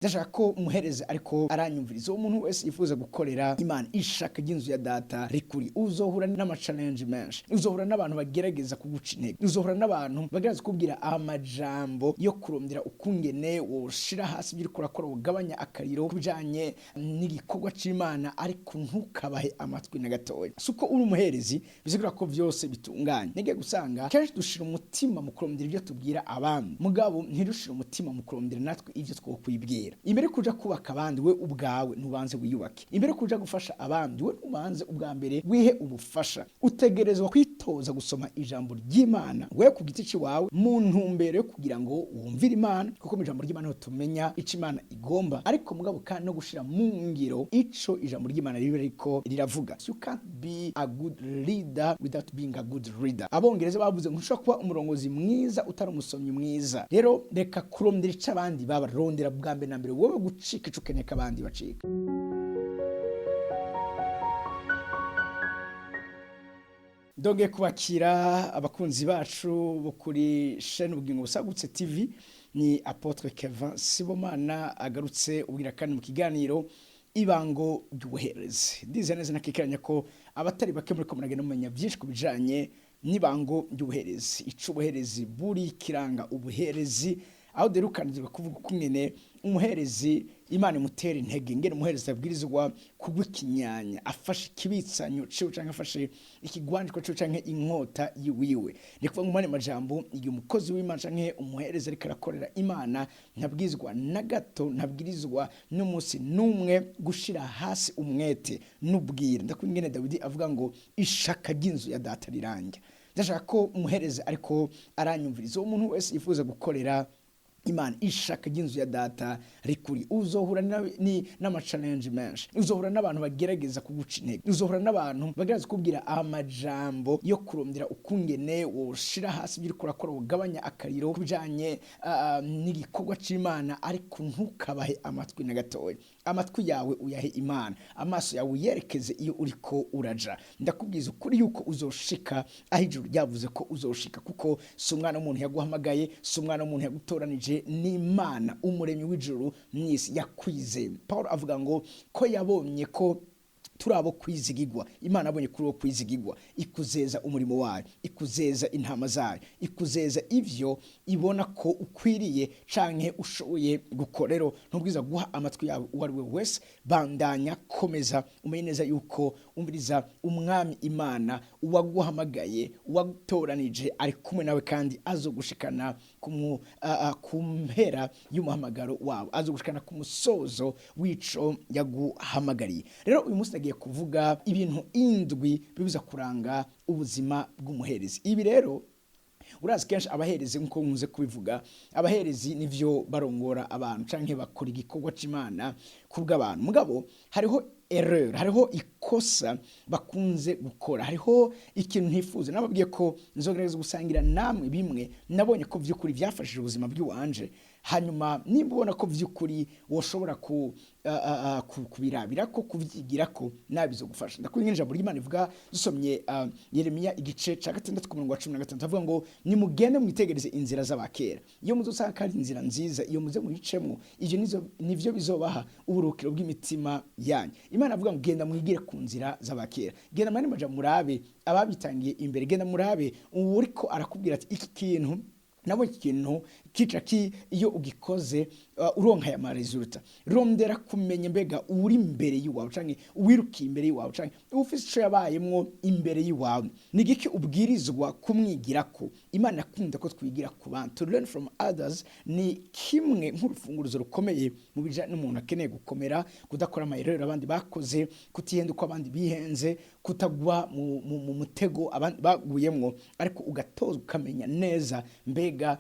Ndashaka ko muhereze, ariko aranyumviriza. Uwo muntu wese yifuza gukorera Imana, ishaka ry'inzu ya data rikuri. Uzohura n'ama challenge menshi, uzohura n'abantu bagerageza kuguca intege, uzohura n'abantu bagerageza kukubwira amajambo yo kurondera ukungene woshira hasi ibyo uriko urakora, ugabanya akariro ku bijanye n'igikorwa c'Imana, ariko ntukabahe amatwi na gatoya. Si uko uri umuherezi bisigura ko vyose bitunganye. Nige gusanga kenshi dushira umutima mu kurondera ibyo tubwira abandi, mugabo ntidushire umutima mu kurondera natwe ivyo twokwibwira. Imbere yo kuja kubaka abandi, we ubwawe ntubanze wiyubake. Imbere yo kuja gufasha abandi, we ubanze ubwa mbere wihe ubufasha. Utegerezwa kwitoza gusoma ijambo ry'Imana we ku giti ciwawe, mu ntumbero yo kugira ngo wumvire Imana, kuko mu ijambo ry'Imana niho tumenya ico Imana igomba, ariko mugabo kandi no gushira mu ngiro ico ijambo ry'Imana riba ririko riravuga. You can't be a good leader without being a good reader. Abongereza bavuze ngo ntushobora kuba umurongozi mwiza utari umusomyi mwiza. Rero reka kurondera ico abandi babarondera, bwa mbere na mbere wowe gucika ico ukeneye ko abandi bacika. Ndongeye kubakira abakunzi bacu bo kuri chaîne Ubugingo Busagutse TV. Ni Apôtre Kevin Sibomana agarutse ubwira kandi mu kiganiro Ibango ry'Ubuherezi. Ndizeye neza nakikeranya ko abatari bake muri ko muragenda mumenya byinshi ku bijanye n'ibango ry'ubuherezi, ico ubuherezi buri, kiranga ubuherezi, aho derukanizwa kuvuga ukungene umuherezi Imana imutera intege, ngene umuherezi abwirizwa kugwa ikinyanya afashe ikibitsanyo ciwe canke afashe ikigwanishwa ciwe canke inkota yiwiwe. Ni kuvuga ngo mu majambo, igihe umukozi w'Imana canke umuherezi ariko arakorera Imana, ntabwirizwa na gato, ntabwirizwa n'umunsi n'umwe gushira hasi umwete n'ubwira. Ndakunda ingene Dawidi avuga ngo ishaka ry'inzu ya data rirangira. Ndashaka ko umuherezi, ariko aranyumviriza. Uwo muntu wese yifuza gukorera Imana, ishaka ry'inzu ya data rikuri. Uzohura n'ama challenge menshi, uzohura n'abantu bagerageza kuguca intege, uzohura n'abantu bagerageza kukubwira amajambo yo kurondera ukungene woshira hasi ibyo uriko urakora, ugabanya akariro ku bijanye n'igikorwa c'Imana, ariko ntukabahe amatwi na gatoya. Amatwi yawe uyahe Imana, amaso yawe uyerekeze iyo uriko uraja. Ndakubwiza ukuri yuko uzoshika aho ijuru ryavuze ko uzoshika, kuko si umwana w'umuntu yaguhamagaye, si umwana w'umuntu yagutoranije, ni Imana umuremyi w'ijuru n'isi yakwizeye. Paul avuga ngo ko yabonye ko turi abo kwizigigwa. Imana abonye kuri wo kwizigigwa, ikuzeza umurimo wayo, ikuzeza intama zayo, ikuzeza ivyo ibona ko ukwiriye canke ushoboye gukora. Rero ntubwiza guha amatwi yawe uwo ari we wese. Bandanya, komeza, umenye neza yuko umviriza Umwami Imana uwaguhamagaye, uwagutoranije, ari kumwe nawe kandi azogushikana ku mpera y'umuhamagaro wawe, azogushikana ku musozo w'ico yaguhamagariye. Rero uyu munsi nagiye kuvuga ibintu 7 bibuza kuranga ubuzima bw'umuherezi. Ibi rero urazi kenshi abaherezi, nkuko nkunze kubivuga, abaherezi nivyo barongora abantu canke bakora igikorwa c'Imana kubw'abantu. Mugabo hariho erreur, hariho ikosa bakunze gukora, hariho ikintu ntifuza. Nababwiye ko nzogerageza gusangira namwe bimwe nabonye ko vy'ukuri vyafashije ubuzima bw'iwanje. Hanyuma nimba ubona ko vy'ukuri woshobora kubirabira ko kuvyigira ko nabizogufasha. Ndakubwira ijambo ry'Imana ivuga, dusomye Yeremiya igice ca 6 ku murongo wa 16, avuga ngo nimugende mwitegereze inzira z'abakera, iyo muzosanga ko ari inzira nziza, iyo muze muyicemwo, ivyo nivyo bizobaha uburuhukiro bw'imitima yanyu. Imana avuga ngo genda mwigire ku nzira z'abakera, genda mwene maja murabe ababitangiye imbere, genda murabe uwuriko arakubwira ati iki kintu nabo, iki kintu kica ki iyo ugikoze uronka aya ma résultats. Rondera kumenya mbega uri imbere y'iwawe canke uwirukiye imbere y'iwawe canke ufise ico yabayemwo imbere y'iwawe, ni igiki ubwirizwa kumwigirako. Imana akunda ko twigira ku bantu. To learn from others ni kimwe nk'urufunguruzo rukomeye mu bijanye n'umuntu akeneye gukomera, kudakora amayerero abandi bakoze, kutihenda uko abandi bihenze, kutagwa mu mutego abandi baguyemwo, ariko ugatozwa ukamenya neza mbega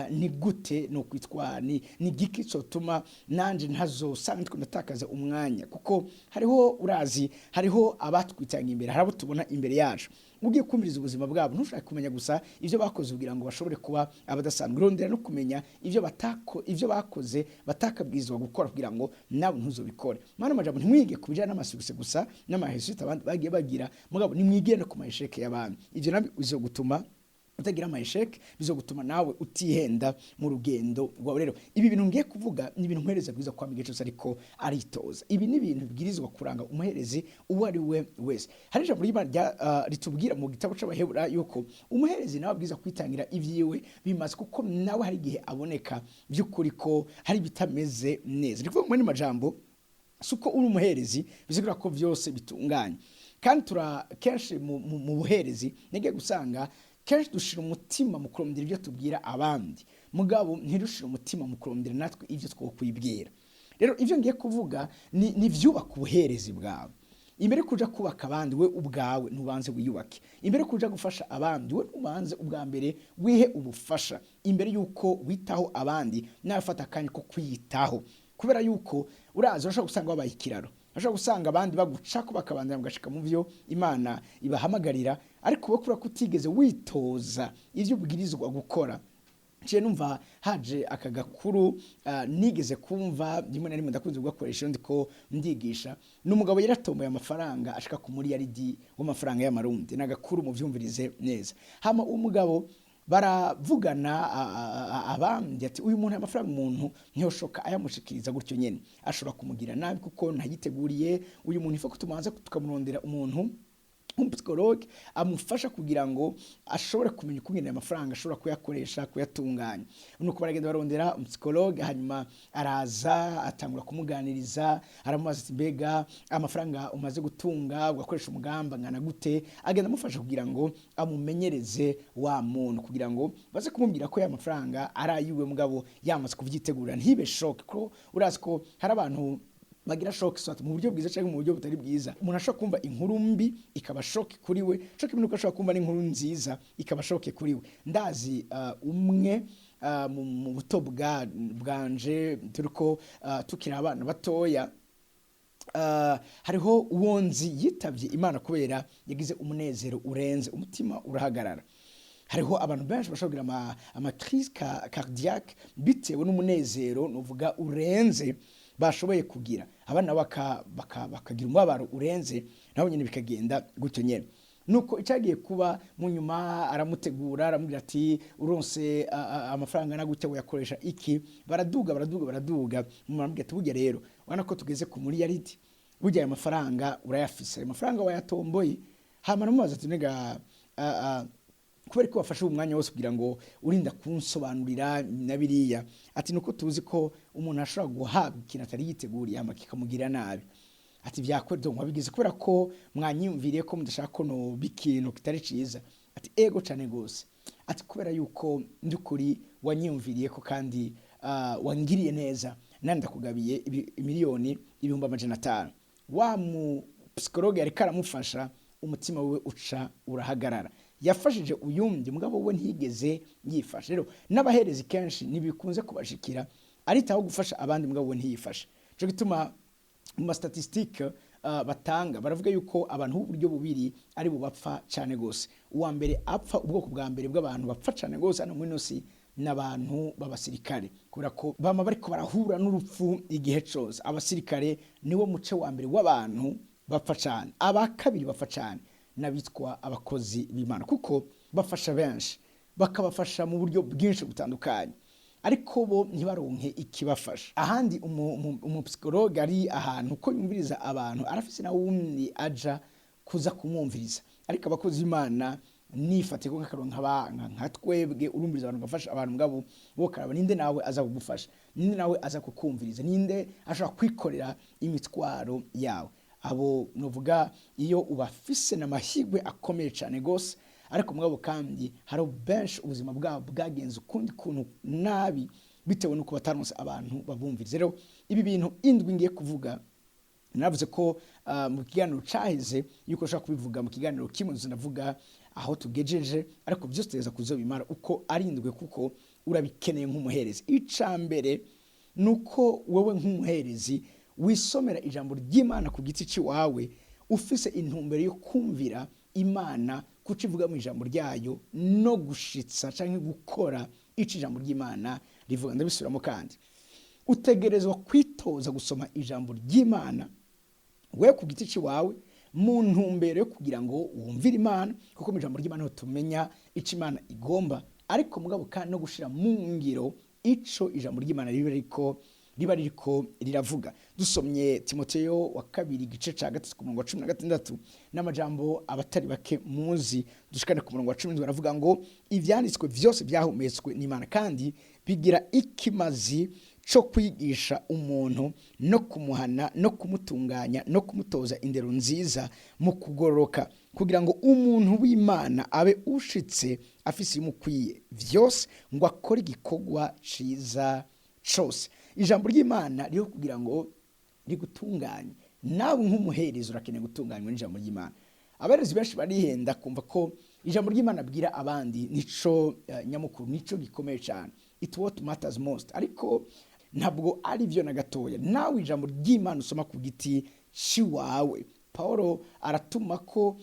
ni gute no kwitwara, ni giki cotuma nanje ntazosanga ndiko ndatakaza umwanya. Kuko hariho, urazi, hariho abatwitanga imbere, hari abo tubona imbere yacu. Ugiye kumviriza ubuzima bwabo, ntushake kumenya gusa ivyo bakoze kugira ngo bashobore kuba abadasanzwe, rondera no kumenya ivyo bakoze batakabwirizwa gukora kugira ngo nawe ntuzobikore. Mana majambo, ntimwige ku bijanye n'ama succès gusa n'ama réussites abandi bagiye bagira, mugabo nimwigire no ku ma échecs y'abandi. Ivyo nabyo bizogutuma Utagira ama échecs bizogutuma nawe utihenda mu rugendo rwawe. Rero ibi bintu ngiye kuvuga ni ibintu umuherezi abwirizwa kwama igihe cyose ariko aritoza. Ibi ni ibintu bibwirizwa kuranga umuherezi uwo ari we wese. Hari ijambo ry'Imana ritubwira mu gitabo c'Abahebura yuko umuherezi nawe abwirizwa kwitangira ivyiwe bimaze, kuko nawe hari igihe aboneka by'ukuri ko hari ibitameze neza. Ni kuvuga mu yandi majambo, si uko uri umuherezi bisigura ko byose bitunganye. Kandi tura kenshi mu buherezi nige gusanga kenshi dushira umutima mu kurondera ibyo tubwira abandi, mugabo ntidushire umutima mu kurondera natwe ibyo twokwibwira. Rero ibyo ngiye kuvuga ni ibyubaka ubuherezi bwawe. Imbere yo kuja kubaka abandi, we ubwawe ntubanze wiyubake. Imbere yo kuja gufasha abandi, we ntubanze ubwa mbere wihe ubufasha. Imbere yuko witaho abandi, nawe fata akanya ko kwiyitaho, kubera yuko urazi urashobora gusanga wabaye ikiraro. Urashobora gusanga abandi bagucako bakabandanya mugashika mu byo Imana ibahamagarira, ariko wowe kubera ko utigeze witoza ivyo ubwirizwa gukora. Nciye numva haje aka gakuru nigeze kumva rimwe na rimwe, ndakunze kugakoresha iyo ndiko ndigisha. Ni umugabo yaratomboye amafaranga ashika ku muriyaridi w'amafaranga y'amarundi. Ni agakuru, muvyumvirize neza. Hama uwo mugabo baravugana abandi ati: "Uyu muntu amafaranga umuntu ntiyoshoka ayamushikiriza gutyo nyene, ashobora kumugira nabi kuko ntayiteguriye. Uyu muntu ifa ko tumanza tukamurondera umuntu umu psychologue amufasha kugira ngo ashobore kumenya ukungene ayo mafaranga ashobora kuyakoresha, kuyatunganya." Nuko baragenda barondera umu psychologue, hanyuma araza atangura kumuganiriza, aramubaza ati: "Mbega amafaranga umaze gutunga ugakoresha umugambi angana gute?" Agenda amufasha kugira ngo amumenyereze wa muntu, kugira ngo baze kumubwira ko ya mafaranga ari ayiwe mugabo yamaze kuvyitegura, ntibe choc, ko urazi ko hari abantu bagira choc, soit mu buryo bwiza cyangwa mu buryo butari bwiza. Umuntu ashobora kumva inkuru mbi ikaba choc kuri we, choc nuko ashobora kumva n'inkuru nziza ikaba choc kuri we. Ndazi umwe mu buto bwanje, turiko tukiri abana batoya, hariho uwo nzi yitavye Imana kubera yagize umunezero urenze, umutima urahagarara. Hariho abantu benshi bashobora kugira ama crise cardiaque bitewe n'umunezero nuvuga urenze bashoboye kugira. Abana bakagira umubabaro urenze, nabo nyine bikagenda gutyo nyene. Nuko icyagiye kuba mu nyuma, aramutegura, aramubwira ati: "Uronse amafaranga na gutya uyakoresha iki?" Baraduga, baraduga, baraduga. Aramubwira ati: "Burya rero ubona ko tugeze ku miliyaridi, burya aya mafaranga urayafise, ayo mafaranga wayatomboye." Hama aramubaza ati: "Nega kubera ko wafashe uwo mwanya wose kugira ngo urinda kunsobanurira na biriya?" Ati: "Nuko tuzi ko umuntu ashobora guhabwa ikintu atari yiteguriye hama kikamugira nabi." Ati: "Vyakora wabigize kubera ko mwanyiyumviriye ko mudashaka ko noba ikintu kitari ciza?" Ati: "Ego cane gose." Ati: "Kubera yuko ndukuri wanyiyumviriye ko kandi wangiriye neza, nandi ndakugabiye 500,000." Wa mu psychologue yariko aramufasha, umutima wiwe uca urahagarara. Yafashije uyundi, mugabo we ntiyigeze yifasha. Rero n'abaherezi kenshi ntibikunze kubashikira, aritaho gufasha abandi, mugabo we ntiyifashe. Nico gituma mu ma statistiques batanga, baravuga yuko abantu b'uburyo bubiri ari bo bapfa cyane gose. Uwa mbere apfa, ubwoko bwa mbere bw'abantu bapfa cyane gose hano muri nosi, n'abantu b'abasirikare, kubera ko bama bariko barahura n'urupfu igihe cose. Abasirikare niwo muce wa mbere w'abantu bapfa cyane. Aba kabiri bapfa cyane n'abitwa abakozi b'Imana, kuko bafasha benshi, bakabafasha mu buryo bwinshi butandukanye, ariko bo ntibaronke ikibafasha. Ahandi umu psychologue ari ahantu ko yumviriza abantu, arafise na wundi aja kuza kumwumviriza. Ariko abakozi b'Imana, nifate ko nk'akaronka nka twebwe, urumviriza abantu, ugafasha abantu, mugabo bo karaba ninde nawe aza kugufasha, ninde nawe aza kukumviriza, ninde ashobora kwikorera imitwaro yawe. Abo nuvuga iyo ubafise n'amahirwe akomeye cyane gose. Ariko mugabo kandi hari benshi ubuzima bwabo bwagenze ukundi kuntu nabi, bitewe n'uko bataronse abantu babumviriza. Rero ibi bintu indwi ngiye kuvuga, navuze ko mu kiganiro caheze yuko ushobora kubivuga mu kiganiro kimwe, nzo ndavuga aho tugejeje, ariko byose tugeza kuzobimara uko arindwe, kuko urabikeneye nk'umuherezi. Ica mbere nuko wewe nk'umuherezi wisomera ijambo ry'Imana ku giti ciwawe, ufise intumbero yo kumvira Imana kuco ivuga mu ijambo ryayo, no gushitsa canke gukora ico ijambo ry'Imana rivuga. Ndabisubiramo kandi: utegerezwa kwitoza gusoma ijambo ry'Imana we ku giti ciwawe. Mu ntumbero yo kugira ngo wumvire Imana, kuko mu ijambo ry'Imana niho tumenya ico Imana igomba, ariko mugabo kandi no gushira mu ngiro ico ijambo ry'Imana riba ririko riravuga. Dusomye Timoteyo wa kabiri, igice ca 3, ku murongo wa 16, n'amajambo abatari bake muzi, dushikane ku murongo wa 17, baravuga ngo: "Ivyanditswe vyose vyahumetswe n'Imana kandi bigira ikimazi co kwigisha umuntu, no kumuhana, no kumutunganya, no kumutoza indero nziza mu kugororoka, kugira ngo umuntu w'Imana abe ushitse, afise ibimukwiye vyose, ngo akore igikorwa ciza cose." Ijambo ry'Imana ririho kugira ngo rigutunganye. Nawe nk'umuherezi urakeneye gutunganywa n'ijambo ry'Imana. Abarezi benshi barihenda kumva ko ijambo ry'Imana abwira abandi nico nyamukuru, nico gikomeye cyane, it what matters most, ariko ntabwo ari byo na gatoya. Nawe ijambo ry'Imana usoma ku giti ciwawe. Paulo aratuma ko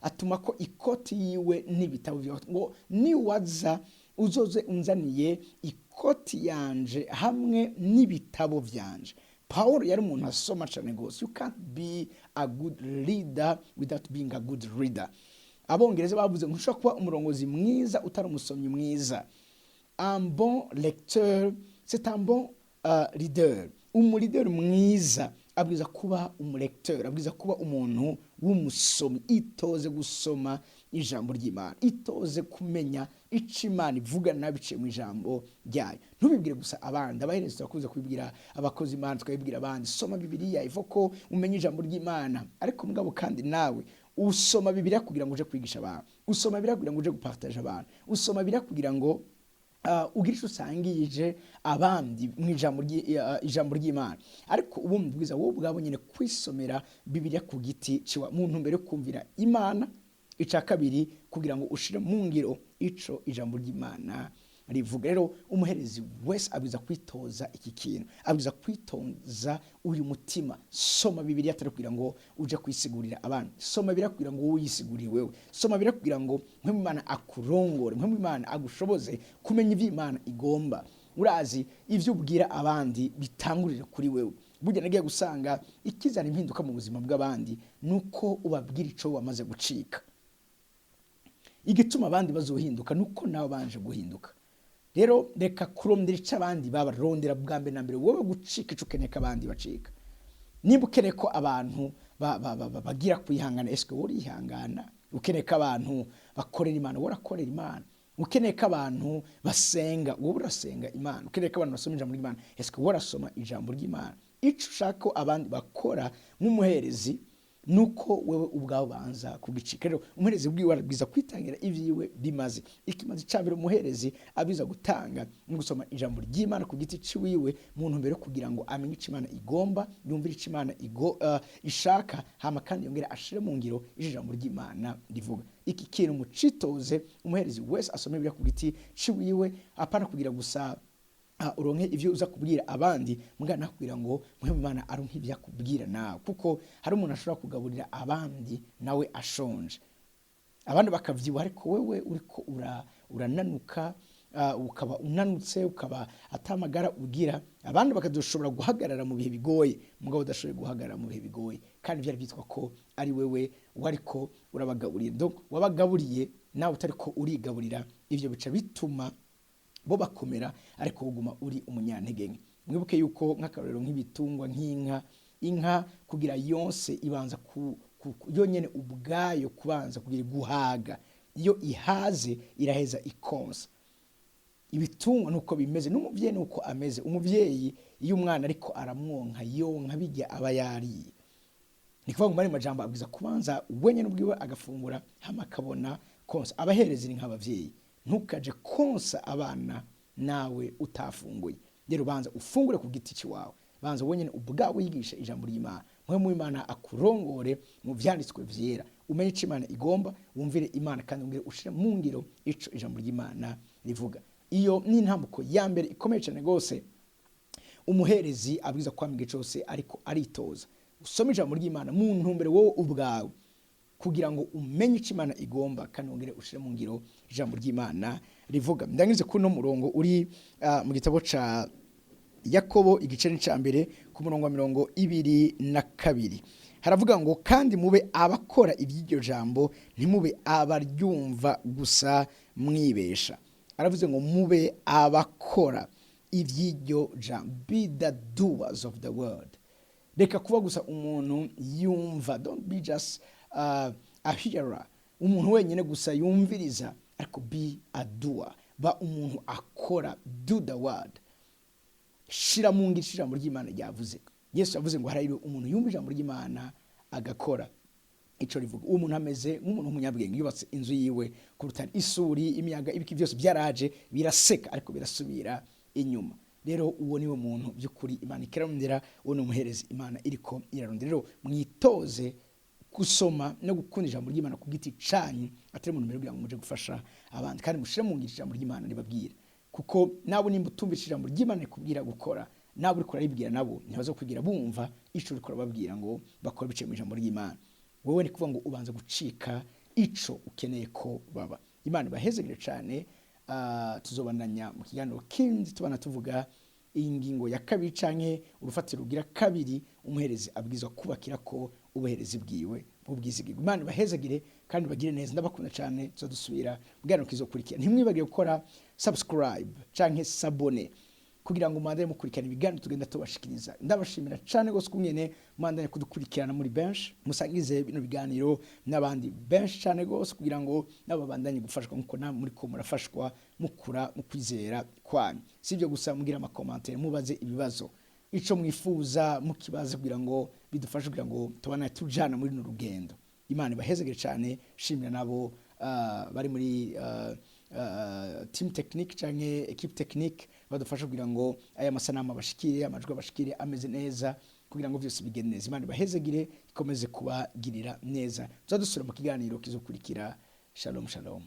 atuma ko ikoti yiwe n'ibitabo vyawe, ngo niwaza uzoze unzaniye ikoti yanje hamwe n'ibitabo vyanje. Paul yari umuntu asoma cyane gose. You can't be a good leader without being a good reader. Abongereza bavuze ngo ntushobora kuba umurongozi mwiza utari umusomyi mwiza. Un bon lecteur, c'est un bon leader. Umuleader mwiza abwiza kuba umulecteur, abwiza kuba umuntu w'umusomyi. Itoze gusoma ijambo ry'Imana, itoze kumenya ico Imana ivuga nabiciye mu ijambo ryayo. Ntubibwire gusa abandi. Abaherezi turakunze kubibwira abakozi Imana, tukabibwira abandi: "Soma Bibiliya, ivo ko umenye ijambo ry'Imana." Ariko mugabo kandi nawe usoma Bibiliya kugira ngo uje kwigisha abantu, usoma Bibiliya kugira ngo uje gupartager abantu, usoma Bibiliya kugira ngo ugire ico usangije abandi mu ijambo ry'Imana. Ariko ubundi bwiza, wowe ubwabo nyine kwisomera Bibiliya ku giti ciwa, mu ntumbero yo kumvira Imana. Ica kabiri, kugira ngo ushire mu ngiro ico ijambo ry'Imana rivuga. Rero umuherezi wese abwiza kwitoza iki kintu, abwiza kwitoza uyu mutima. Soma Bibiliya atari kugira ngo uje kwisigurira abandi. Soma Bibiliya kugira ngo wowe uyisigurire wewe. Soma Bibiliya kugira ngo Mpwemu Imana akurongore, Mpwemu Imana agushoboze kumenya ivyo Imana igomba. Urazi, ivyo ubwira abandi bitangurire kuri wewe. Burya nagiye gusanga ikizana impinduka mu buzima bw'abandi nuko ubabwira ico wamaze gucika. Igituma abandi bazohinduka nuko nawe banje guhinduka. Rero reka kurondera ico abandi babarondera, bwa mbere na mbere wowe gucika ico ukeneye ko abandi bacika. Nimba ukeneye ko abantu bagira kwihangana, eske wowe urihangana? Ukeneye ko abantu bakorera Imana, wowe urakorera Imana? Ukeneye ko abantu basenga, wowe urasenga Imana? Ukeneye ko abantu basoma ijambo ry'Imana, eske wowe urasoma ijambo ry'Imana? Ico ushaka ko abandi bakora nk'umuherezi, nuko wewe ubwawe banza kugicika. Rero umuherezi bwiwe arabwiza kwitangira ivyiwe bimaze. Ikimazi ca mbere umuherezi abwiza gutanga ni gusoma ijambo ry'Imana ku giti ciwiwe, mu ntumbero yo kugira ngo amenye ico Imana igomba, yumvire ico Imana ishaka, hama kandi yongere ashire mu ngiro ico ijambo ry'Imana rivuga. Iki kintu mucitoze. Umuherezi wese asome Bibiliya ku giti ciwiwe, apana kugira gusa uronke ivyo uza kubwira abandi, mugana kugira ngo Mpwemu Imana aronke ivyo akubwira nawe. Kuko hari umuntu ashobora kugaburira abandi nawe ashonje, abandi bakavyibuha, ariko wewe uriko urananuka, ukaba unanutse, ukaba atamagara ugira. Abandi bakazoshobora guhagarara mu bihe bigoye, mugabo udashoboye guhagarara mu bihe bigoye, kandi vyari vyitwa ko ari wewe wariko urabagaburira. Donc wabagaburiye nawe utariko urigaburira. Ivyo bica bituma bo bakomera, ariko uguma uri umunyantege nke. Mwibuke yuko nk'akarorero nk'ibitungwa, nk'inka, inka kugira yonse ibanza yonyene ubwayo kubanza kugira guhaga. Iyo ihaze iraheza ikonsa. Ibitungwa nuko bimeze, n'umuvyeyi nuko ameze. Umuvyeyi iyo umwana ariko aramwonka, yonka bijya aba yariye. Ni kuvuga ngo muri majambo abwiza kubanza wenyene ubwiwe agafungura, hama akabona konsa. Abaherezi ni nk'abavyeyi. Ntukaje konsa abana nawe utafunguye. Rero banza ufungure ku giti ciwawe, banza wenyene ubwawe yigisha ijambo ry'Imana, Mpwemu w'Imana akurongore mu vyanditswe vyera, umenye ico Imana igomba, wumvire Imana kandi wongere ushire mu ngiro ico ijambo ry'Imana rivuga. Iyo ni intambuko ya mbere ikomeye cyane rwose umuherezi abwiza kwama igihe cyose ariko aritoza. Usome ijambo ry'Imana mu ntumbero wowe ubwawe kugira ngo umenye icyo Imana igomba, kandi wongere ushire mu ngiro ijambo ry'Imana rivuga. Ndangirize kuri uno murongo uri mu gitabo ca Yakobo, igice ni ca mbere, ku murongo wa 22. Haravuga ngo: "Kandi mube abakora iby'iryo jambo, ntimube abaryumva gusa mwibesha." Aravuze ngo mube abakora iby'iryo jambo. Be the doers of the word. Reka kuba gusa umuntu yumva. Don't be just a hearer, umuntu wenyine gusa yumviriza, ariko be a doer, ba umuntu akora. Do the word. Shira mu ngiro ijambo ry'Imana ryavuze. Yesu yavuze ngo harahiriwe umuntu yumva ijambo ry'Imana agakora ico rivuga. Uwo muntu ameze nk'umuntu w'umunyabwenge yubatse inzu yiwe ku rutare. Isuri, imiyaga, ibiki byose byaraje biraseka, ariko birasubira inyuma. Rero uwo niwe muntu by'ukuri Imana ikirarondera, uwo ni umuherezi Imana iriko irarondera. Rero mwitoze gusoma no gukunda ijambo ry'Imana ku giti canyu, atari mu ntumbero kugira ngo muje gufasha abandi, kandi mushire mu ngiro ijambo ry'Imana ribabwira, kuko nawe nimba utumvise ijambo ry'Imana rikubwira gukora, nawe uriko uraribwira nabo ntibazokwigira bumva ico uriko urababwira ngo bakore biciye mu ijambo ry'Imana. Wowe ni kuvuga ngo ubanza gucika ico ukeneye ko baba. Imana ibahezegere cane. Tuzobandanya mu kiganiro kindi tubana tuvuga iyi ngingo ya kabiri canke urufatiro rugira kabiri umuherezi abwirizwa kubakira ko ubuherezi bwiwe bw'ubwizigirwa. Imana ibahezagire kandi bagire neza. Ndabakunda cyane. Tuzadusubira mu kiganiro kizokurikira. Ntimwibagire gukora subscribe canke s'abonner kugira ngo mubandanye mukurikirana ibiganiro tugenda tubashikiriza. Ndabashimira cyane rwose kungene mubandanye kudukurikirana muri benshi. Musangize bino biganiro n'abandi benshi cyane rwose kugira ngo nabo babandanye gufashwa nkuko namwe muri ko murafashwa, mukura mu kwizera kwanyu. Si ibyo gusa, mugira ama commentaires, mubaze ibibazo, ico mwifuza mukibaze kugira ngo bidufashe kugira ngo tubane tujana muri runo rugendo. Imana ibahezegere cyane. Shimira nabo bari muri team technique canke équipe technique badufasha kugira ngo aya masanamu abashikire, amajwi abashikire ameze neza, kugira ngo byose bigende neza. Imana ibahezegire, ikomeze kubagirira neza. Tuzadusubira mu kiganiro kizokurikira. Shalom, shalom.